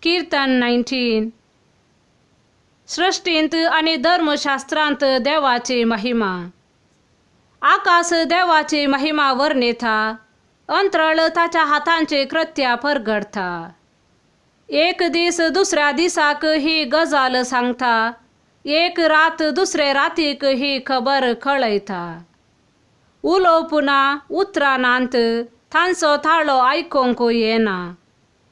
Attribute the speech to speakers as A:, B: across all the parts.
A: किर्तन 19. सृश्टींत आनी धर्मशास्त्रांत देवाची महिमा. आकाश देवाची महिमा वर्णिता, अंतरळ ताच्या हातांची कृत्या परगडता. एक दीस दुसऱ्या दिसाक ही गजाल सांगता, एक रात दुसरे रातीक ही खबर कळयता. उलोवप ना उतरां नात, तांचो ताळो आयकूंक येना,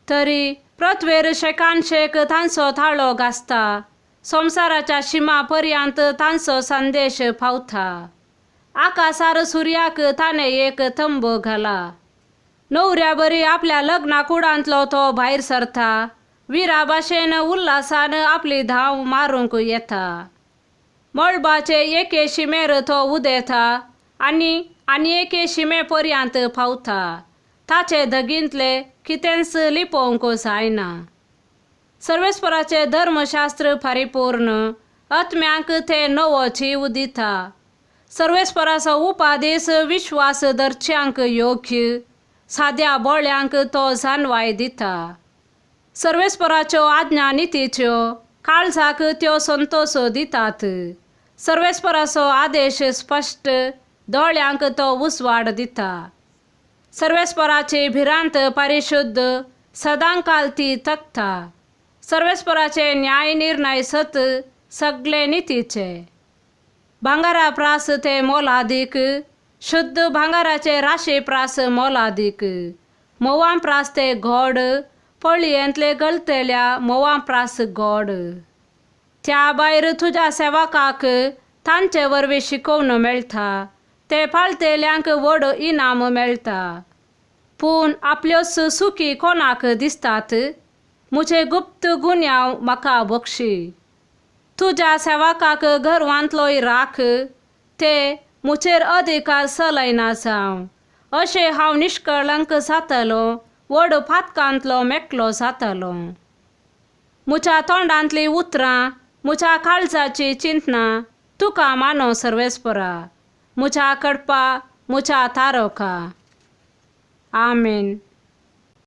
A: तरी पृथ्वेर शेकान शेक तांचो ताळो गाजता. संवसाराच्या शिमा पर्यंत तांचो संदेश पावता. आकाशार सुर्याक ताणें एक तंबू घाला. न्हवऱ्या बरी आपल्या लग्ना कुडांतलो तो भायर सरता. विरा भाशेन उल्हासान आपली धांव मारूंक येता. मळबाचे एके शिमेर तो उदेता आनी आनी एके शिमे पर्यंत पावता. ताचे धगींतले कितेंच लिपोवंक जायना. सर्वेस्पराचें धर्मशास्त्र परिपूर्ण, आत्म्यांक तें नवो जीव दिता. सर्वेस्पराचो उपादेश विश्वास धरच्यांक योग्य, साद्या बोळ्यांक तो जानवाय दिता. सर्वेस्पराच्यो आज्ञा नितीच्यो, काळजाक त्यो संतोश दितात. सर्वेस्पराचो आदेश स्पश्ट, दोळ्यांक तो उजवाड दिता. सर्वेस्पराची भिरांत परिशुद्ध, सदांकाल ती तकता. सर्वेस्पराचे न्याय निर्णय सत, सगळे नितीचे. भांगरा प्रास ते मोलादीक, शुद्ध भांगराचे राशी प्रास मोलादीक. म्होंवा प्रास ते गोड, पळयेंतले गळतल्या म्होंवा प्रास गोड. त्या भायर तुज्या सेवकाक तांचे वरवीं शिकोवन मेळटा, ते पाळटेल्यांक व्हड इनाम मेळटा. पूण आपल्योच सुखी कोणाक दिसतात, म्हजे गुप्त गुन्यांव म्हाका बक्षी. तुज्या सेवकाक गर्वांतलोय राख, ते म्हजेर अधिकार चलयना जावं. अशें हांव निश्कळंक जातलो, व्हड पातकांतलो मेकलो जातलो. म्हज्या तोंडांतलीं उतरां, म्हज्या काळजाची चिंतना तुका मानो सर्वेस्परा, म्हज्या कडपा, म्हज्या तारोका. आमेन.